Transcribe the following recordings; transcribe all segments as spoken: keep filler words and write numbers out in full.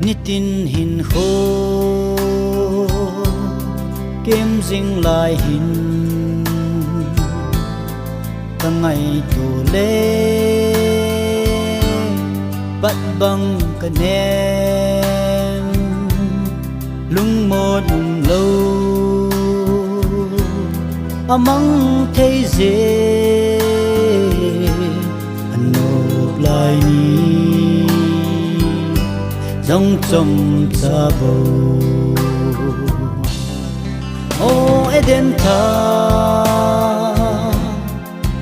Nitin hinkho kem jing lai hin ka ngaito le, pat bang ka nem, lungmon umlou amang thei jeh, anop lai ni jong chomcha bou. O Eden tha,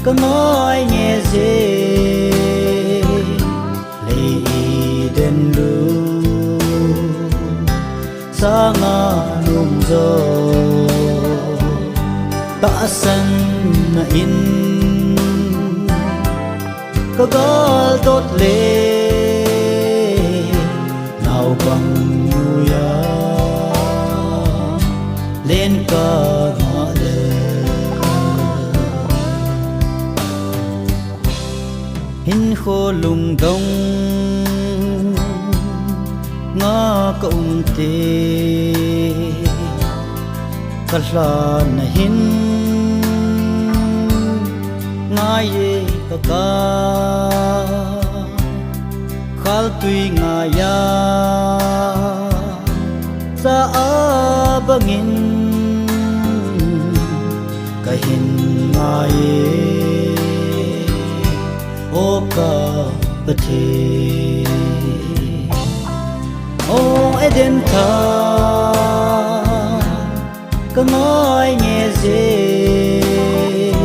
ka ngai nge jeh, lei Eden lu sanga nom jo, tahsan na in ka galdot le, naobang noiya len ka ngah le. Hinkho lungdong nga ka um te, ka lhan na hin ngai e ka ka, khaltui ngaiya cha a bangin ka hin ngai e, o ka Pathen. O Eden tha, ka ngai nge jeh,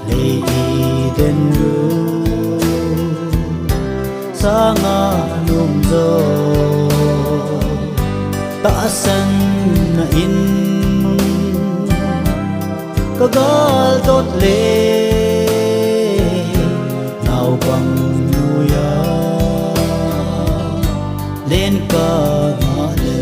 lei Eden lu sanga nom jo, tahsan na in ka galdot le, naobang noiya len ka ngah le.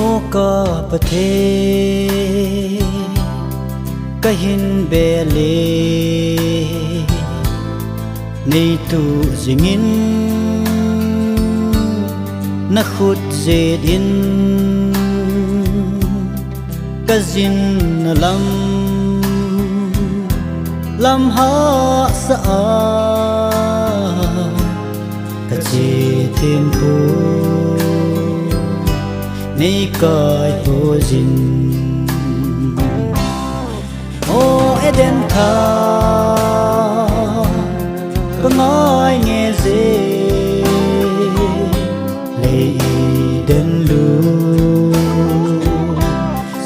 O ka Pathen, ka hin be le, nei tuh jingin na khut jet in ka jin na lam, lam hahsa a ka che tempo nei kai ho jin. O Eden tha, ka ngai nge jeh, lei Eden lu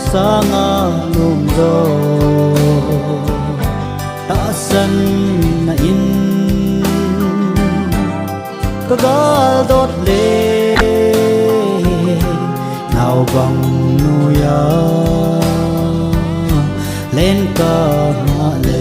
sanga nom jo, tahsan na in ka galdot le, naobang noiya len ka ngah le.